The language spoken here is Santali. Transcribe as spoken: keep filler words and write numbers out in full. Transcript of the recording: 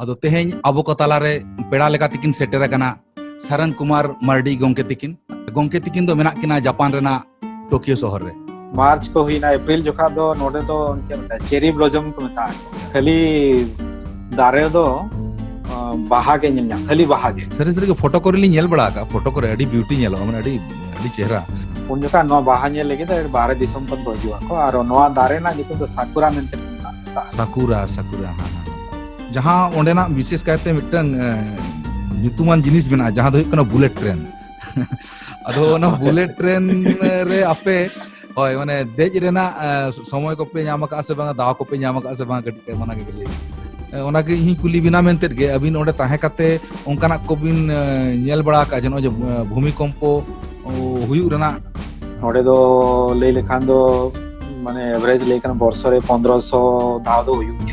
ᱟᱫᱚ ᱛᱮᱦᱮᱧ ᱟᱵᱚ ᱠᱚ ᱛᱟᱞᱟᱨᱮ ᱯᱮᱲᱟ ᱞᱮᱠᱟ ᱛᱮᱠᱤᱱ ᱥᱮᱴᱮᱨ ᱟᱠᱟᱱᱟ ᱥᱟᱨᱚᱱ ᱠᱩᱢᱟᱨ ᱢᱟᱨᱰᱤ ᱜᱚᱢᱠᱮ ᱛᱤᱠᱤᱱ᱾ ᱜᱚᱢᱠᱮ ᱛᱤᱠᱤᱱ ᱫᱚ ᱢᱮᱱᱟᱜ ᱠᱤᱱᱟ ᱡᱟᱯᱟᱱ ᱨᱮᱱᱟᱜ ᱴᱳᱠᱤᱭᱳ ᱥᱚᱦᱚᱨ ᱨᱮ᱾ ᱢᱟᱨᱪ ᱠᱚ ᱦᱩᱭᱱᱟ, ᱮᱯᱨᱤᱞ ᱡᱚᱠᱷᱟ ᱫᱚ ᱱᱚᱰᱮ ᱫᱚ ᱪᱮᱫ ᱠᱚ ᱢᱮᱛᱟᱜᱼᱟ, ᱪᱮᱨᱤ ᱵᱞᱚᱡᱚᱢ ᱠᱚ ᱢᱮᱛᱟᱜᱼᱟ᱾ ᱠᱷᱟᱹᱞᱤ ᱫᱟᱨᱮ ᱫᱚ, ᱟᱸ, ᱵᱟᱦᱟ ᱜᱮ ᱧᱮᱞ ᱧᱟᱢ, ᱠᱷᱟᱹᱞᱤ ᱵᱟᱦᱟ ᱜᱮ᱾ ᱥᱟᱹᱨᱤ ᱥᱟᱹᱨᱤ ᱜᱮ ᱯᱷᱳᱴᱳ ᱠᱚᱨᱮ ᱞᱤᱧ ᱧᱮᱞ ᱵᱟᱲᱟ ᱟᱠᱟᱫᱼᱟ, ᱯᱷᱳᱴᱳ ᱠᱚᱨᱮ ᱟᱹᱰᱤ ᱵᱤᱭᱩᱴᱤ ᱧᱮᱞᱚᱜᱼᱟ, ᱢᱟᱱᱮ ᱟᱹᱰᱤ, ᱟᱹᱰᱤ ᱪᱮᱦᱨᱟ᱾ ᱩᱱ ᱡᱚᱠᱷᱟ ᱱᱚᱣᱟ ᱵᱟᱦᱟ ᱧᱮᱞ ᱞᱟᱹᱜᱤᱫ ᱫᱚ ᱵᱟᱦᱨᱮ ᱫᱤᱥᱚᱢ ᱠᱷᱚᱱ ᱠᱚ ᱦᱤᱡᱩᱜ ᱟᱠᱚ, ᱟᱨ ᱱᱚᱣᱟ ᱫᱟᱨᱮ ᱨᱮᱱᱟᱜ ᱧᱩᱛᱩᱢ ᱫᱚ ᱥᱟᱠᱩᱨᱟ ᱢᱮᱱᱛᱮ ᱠᱚ ᱢᱮᱛᱟᱜᱼᱟ᱾ ᱥᱟᱠᱩᱨᱟ, ᱥᱟᱠᱩᱨᱟ, ᱦᱮᱸ, ᱦᱮᱸ᱾ ᱡᱟᱦᱟᱸ ᱚᱸᱰᱮᱱᱟᱜ ᱵᱤᱥᱮᱥ ᱠᱟᱭᱛᱮ ᱢᱤᱫᱴᱟᱝ, ᱮ, ᱧᱩᱛᱩᱢᱟᱱ ᱡᱤᱱᱤᱥ ᱢᱮᱱᱟᱜᱼᱟ, ᱡᱟᱦᱟᱸ ᱫᱚ ᱦᱩᱭᱩᱜ ᱠᱟᱱᱟ ᱵᱩᱞᱮᱴ ᱴᱨᱮᱱ᱾ ᱟᱫᱚ ᱚᱱᱟ ᱦᱳᱭ᱾ ᱵᱩᱞᱮᱴ ᱴᱨᱮᱱ ᱨᱮ ᱟᱯᱮ, ᱦᱳᱭ, ᱢᱟᱱᱮ ᱫᱮᱡ ᱨᱮᱱᱟᱜ, ᱮ, ᱥᱚᱢᱚᱭ ᱠᱚᱯᱮ ᱧᱟᱢ ᱟᱠᱟᱫᱼᱟ ᱥᱮ ᱵᱟᱝᱟ, ᱫᱟᱣ ᱠᱚᱯᱮ ᱧᱟᱢ ᱟᱠᱟᱫᱼᱟ ᱥᱮ ᱵᱟᱝᱟ, ᱠᱟᱹᱴᱤᱡ ᱯᱮ ᱚᱱᱟ ᱜᱮ ᱞᱟᱹᱭ᱾ ᱮ, ᱚᱱᱟᱜᱮ ᱤᱧ ᱠᱩᱞᱤ ᱵᱮᱱᱟ ᱢᱮᱱᱛᱮᱫ ᱜᱮ, ᱟᱹᱵᱤᱱ ᱚᱸᱰᱮ ᱛᱟᱦᱮᱸ ᱠᱟᱛᱮ ᱚᱱᱠᱟᱱᱟᱜ ᱠᱚᱵᱤᱱ, ᱮ, ᱧᱮᱞ ᱵᱟᱲᱟ ᱟᱠᱟᱫᱼᱟ ᱡᱮ ᱱᱚᱜᱼᱚᱭ ᱡᱮ, ᱮ, ᱵᱷᱩᱢᱤᱠᱚᱢᱯᱚ, ᱳ, ᱦᱩᱭᱩᱜ ᱨᱮᱱᱟᱜ? ᱱᱚᱰᱮ ᱫᱚ ᱞᱟᱹᱭ ᱞᱮᱠᱷᱟᱱ ᱫᱚ, ᱢᱟᱱᱮ, ᱮᱵᱷᱟᱨᱮᱡᱽ ᱞᱟᱹᱭ ᱠᱷᱟᱱ ᱵᱚᱨᱥᱚ ᱨᱮ ᱯᱚᱱᱫᱽᱨᱚᱥᱚ ᱫᱷᱟᱣ ᱫᱚ ᱦᱩᱭᱩᱜ ᱜᱮᱭᱟ᱾